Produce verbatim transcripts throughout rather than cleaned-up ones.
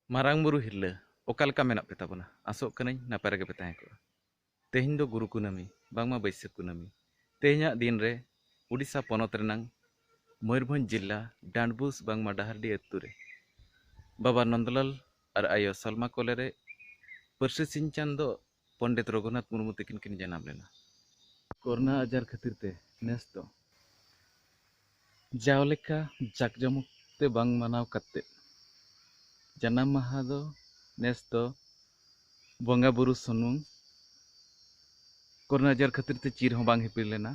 ᱢᱟᱨᱟᱝ ᱵᱩᱨᱩ ᱦᱤᱨᱞᱟᱹ, ᱚᱠᱟ ᱞᱮᱠᱟ ᱢᱮᱱᱟᱜ ᱯᱮ ᱛᱟᱵᱚᱱᱟ? ᱟᱥᱚᱜ ᱠᱟᱹᱱᱟᱹᱧ ᱱᱟᱯᱟᱭ ᱨᱮᱜᱮ ᱯᱮ ᱛᱟᱦᱮᱸ ᱠᱚᱜᱼᱟ᱾ ᱛᱮᱦᱮᱧ ᱫᱚ ᱜᱩᱨᱩ ᱠᱩᱱᱟᱹᱢᱤ, ᱵᱟᱝᱢᱟ ᱵᱟᱹᱭᱥᱟᱹᱠᱷ ᱠᱩᱱᱟᱹᱢᱤ᱾ ᱛᱮᱦᱮᱧᱟᱜ ᱫᱤᱱ ᱨᱮ ᱩᱰᱤᱥᱟ ᱯᱚᱱᱚᱛ ᱨᱮᱱᱟᱝ ᱢᱚᱭᱩᱨᱵᱷᱚᱸᱡᱽ ᱡᱤᱞᱟ ᱰᱟᱸᱰᱵᱩᱥ ᱵᱟᱝᱢᱟ ᱰᱟᱦᱟᱨᱰᱤ ᱟᱹᱛᱩ ᱨᱮ ᱵᱟᱵᱟ ᱱᱚᱱᱫᱚᱞᱟᱞ ᱟᱨ ᱟᱭᱳ ᱥᱟᱞᱢᱟ ᱠᱚᱞᱮ ᱨᱮ ᱯᱟᱹᱨᱥᱤ ᱥᱤᱧ ᱪᱟᱸᱫᱚ ᱯᱚᱱᱰᱤᱛ ᱨᱚᱜᱷᱩᱱᱟᱛᱷ ᱢᱩᱨᱢᱩ ᱛᱟᱹᱠᱤᱱ ᱠᱤᱱ ᱡᱟᱱᱟᱢ ᱞᱮᱱᱟ᱾ ᱠᱳᱨᱳᱱᱟ ᱟᱡᱟᱨ ᱠᱷᱟᱹᱛᱤᱨ ᱛᱮ ᱱᱮᱥ ᱫᱚ ᱡᱟᱣ ᱞᱮᱠᱟ ᱡᱟᱠ ᱡᱚᱢᱚᱠ ᱛᱮ ᱵᱟᱝ ᱢᱟᱱᱟᱣ ᱠᱟᱛᱮ, ᱡᱟᱱᱟᱢ ᱢᱟᱦᱟ ᱫᱚ ᱱᱮᱥ ᱫᱚ ᱵᱚᱸᱜᱟ ᱵᱩᱨᱩ ᱥᱩᱢᱩᱝ᱾ ᱠᱳᱨᱳᱱᱟ ᱟᱡᱟᱨ ᱠᱷᱟᱹᱛᱤᱨ ᱛᱮ ᱪᱤᱨ ᱦᱚᱸ ᱵᱟᱝ ᱦᱤᱯᱤᱲ ᱞᱮᱱᱟ,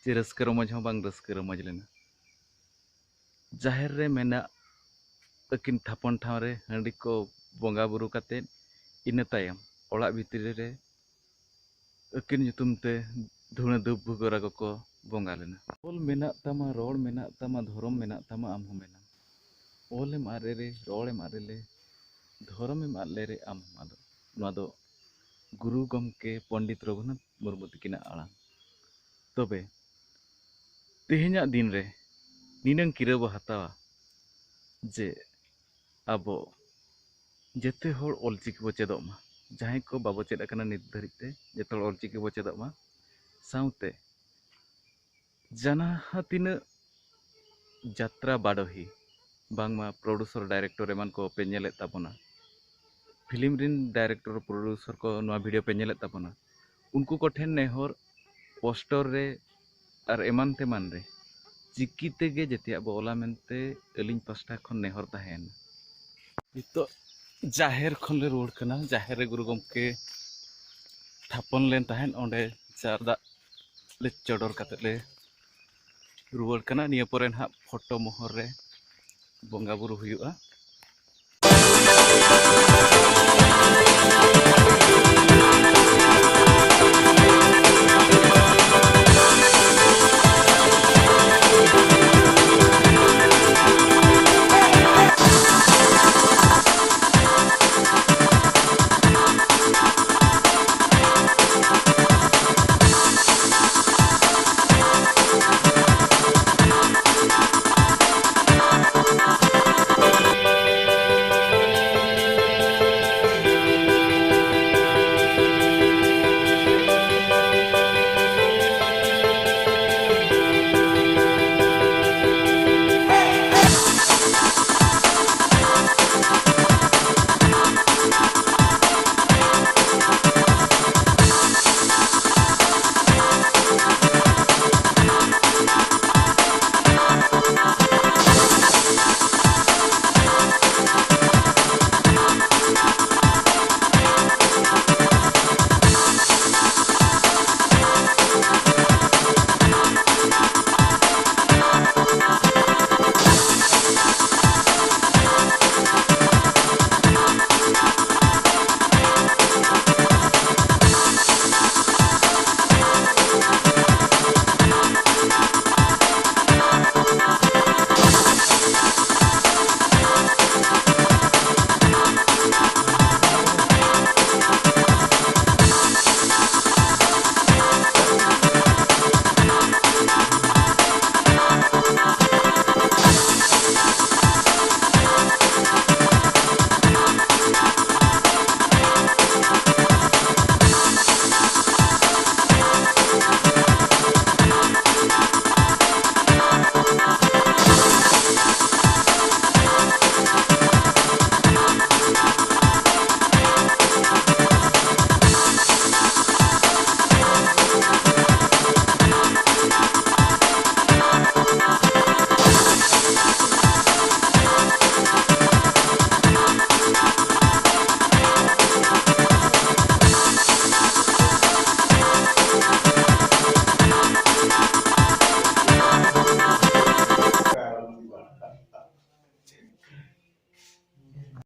ᱪᱮ ᱨᱟᱹᱥᱠᱟᱹ ᱨᱚᱢᱚᱡᱽ ᱦᱚᱸ ᱵᱟᱝ ᱨᱟᱹᱥᱠᱟᱹ ᱨᱚᱢᱚᱡᱽ ᱞᱮᱱᱟ᱾ ᱡᱟᱦᱮᱨ ᱨᱮ ᱢᱮᱱᱟᱜ ᱟᱹᱠᱤᱱ ᱛᱷᱟᱯᱚᱱ ᱴᱷᱟᱶ ᱨᱮ ᱦᱟᱺᱰᱤ ᱠᱚ ᱵᱚᱸᱜᱟ ᱵᱩᱨᱩ ᱠᱟᱛᱮ, ᱤᱱᱟᱹ ᱛᱟᱭᱚᱢ ᱚᱲᱟᱜ ᱵᱷᱤᱛᱨᱤ ᱨᱮ ᱟᱹᱠᱤᱱ ᱧᱩᱛᱩᱢ ᱛᱮ ᱫᱷᱩᱬᱟᱹ ᱫᱷᱩᱯ ᱵᱷᱩᱜᱟᱹᱨᱟ ᱠᱚᱠᱚ ᱵᱚᱸᱜᱟ ᱞᱮᱱᱟ᱾ ᱚᱞ ᱢᱮᱱᱟᱜ ᱛᱟᱢᱟ, ᱨᱚᱲ ᱢᱮᱱᱟᱜ ᱛᱟᱢᱟ, ᱫᱷᱚᱨᱚᱢ ᱢᱮᱱᱟᱜ ᱛᱟᱢᱟ, ᱟᱢ ᱦᱚᱸ ᱢᱮᱱᱟᱢ᱾ ᱚᱞᱮᱢ ᱟᱫ ᱞᱮᱨᱮ, ᱨᱚᱲᱮᱢ ᱟᱫ ᱞᱮᱨᱮ, ᱫᱷᱚᱨᱚᱢᱮᱢ ᱟᱫ ᱞᱮᱨᱮ, ᱟᱢ ᱦᱚᱸᱢ ᱟᱫᱚᱜ᱾ ᱱᱚᱣᱟ ᱫᱚ ᱜᱩᱨᱩ ᱜᱚᱢᱠᱮ ᱯᱚᱱᱰᱤᱛ ᱨᱚᱜᱷᱩᱱᱟᱛᱷ ᱢᱩᱨᱢᱩ ᱛᱟᱹᱠᱤᱱᱟᱜ ᱟᱲᱟᱝ᱾ ᱛᱚᱵᱮ ᱛᱮᱦᱮᱧᱟᱜ ᱫᱤᱱ ᱨᱮ ᱱᱤᱱᱟᱹᱝ ᱠᱤᱨᱟᱹ ᱵᱚ ᱦᱟᱛᱟᱣᱟ ᱡᱮ ᱟᱵᱚ ᱡᱮᱛᱮ ᱦᱚᱲ ᱚᱞᱪᱤᱠᱤ ᱵᱚ ᱪᱮᱫᱚᱜ ᱢᱟ᱾ ᱡᱟᱦᱟᱸᱭ ᱠᱚ ᱵᱟᱵᱚ ᱪᱮᱫ ᱟᱠᱟᱱᱟ ᱱᱤᱛ ᱫᱷᱟᱹᱨᱤᱡ ᱛᱮ, ᱡᱮᱛᱮ ᱦᱚᱲ ᱚᱞᱪᱤᱠᱤ ᱵᱚ ᱪᱮᱫᱚᱜ ᱢᱟ᱾ ᱥᱟᱶᱛᱮ ᱡᱟᱦᱟᱸ ᱛᱤᱱᱟᱹᱜ ᱡᱟᱛᱨᱟ ᱵᱟᱰᱚᱦᱤ, ᱵᱟᱝᱢᱟ ᱯᱨᱚᱰᱩᱥᱚᱨ, ᱰᱟᱭᱨᱮᱠᱴᱚᱨ ᱮᱢᱟᱱ ᱠᱚ ᱯᱮ ᱧᱮᱞᱮᱫ ᱛᱟᱵᱚᱱᱟ, ᱯᱷᱤᱞᱢ ᱨᱤᱱ ᱰᱟᱭᱨᱮᱠᱴᱚᱨ, ᱯᱨᱚᱰᱩᱥᱚᱨ ᱠᱚ ᱱᱚᱣᱟ ᱵᱷᱤᱰᱤᱭᱳ ᱯᱮ ᱧᱮᱞᱮᱫ ᱛᱟᱵᱚᱱᱟ, ᱩᱱᱠᱩ ᱠᱚᱴᱷᱮᱱ ᱱᱮᱦᱚᱨ, ᱯᱳᱥᱴᱚᱨ ᱨᱮ ᱟᱨ ᱮᱢᱟᱱ ᱛᱮᱢᱟᱱ ᱨᱮ ᱪᱤᱠᱤ ᱛᱮᱜᱮ ᱡᱮᱛᱮᱭᱟᱜ ᱵᱚ ᱚᱞᱟ ᱢᱮᱱᱛᱮ ᱟᱹᱞᱤᱧ ᱯᱟᱥᱴᱟ ᱠᱷᱚᱱ ᱱᱮᱦᱚᱨ ᱛᱟᱦᱮᱸᱭᱮᱱᱟ᱾ ᱱᱤᱛᱚᱜ ᱡᱟᱦᱮᱨ ᱠᱷᱚᱱ ᱞᱮ ᱨᱩᱣᱟᱹᱲ ᱠᱟᱱᱟ᱾ ᱡᱟᱦᱮᱨ ᱨᱮ ᱜᱩᱨᱩ ᱜᱚᱢᱠᱮ ᱛᱷᱟᱯᱚᱱ ᱞᱮᱱ ᱛᱟᱦᱮᱸᱫ, ᱚᱸᱰᱮ ᱪᱟᱨ ᱫᱟᱜ ᱞᱮ ᱪᱚᱰᱚᱨ ᱠᱟᱛᱮ ᱞᱮ ᱨᱩᱣᱟᱹᱲ ᱠᱟᱱᱟ᱾ ᱱᱤᱭᱟᱹ ᱯᱚᱨᱮ ᱱᱟᱦᱟᱜ ᱯᱷᱳᱴᱳ ᱢᱚᱦᱚᱨ ᱨᱮ ᱵᱚᱸᱜᱟ ᱵᱩᱨᱩ ᱦᱩᱭᱩᱜᱼᱟ᱾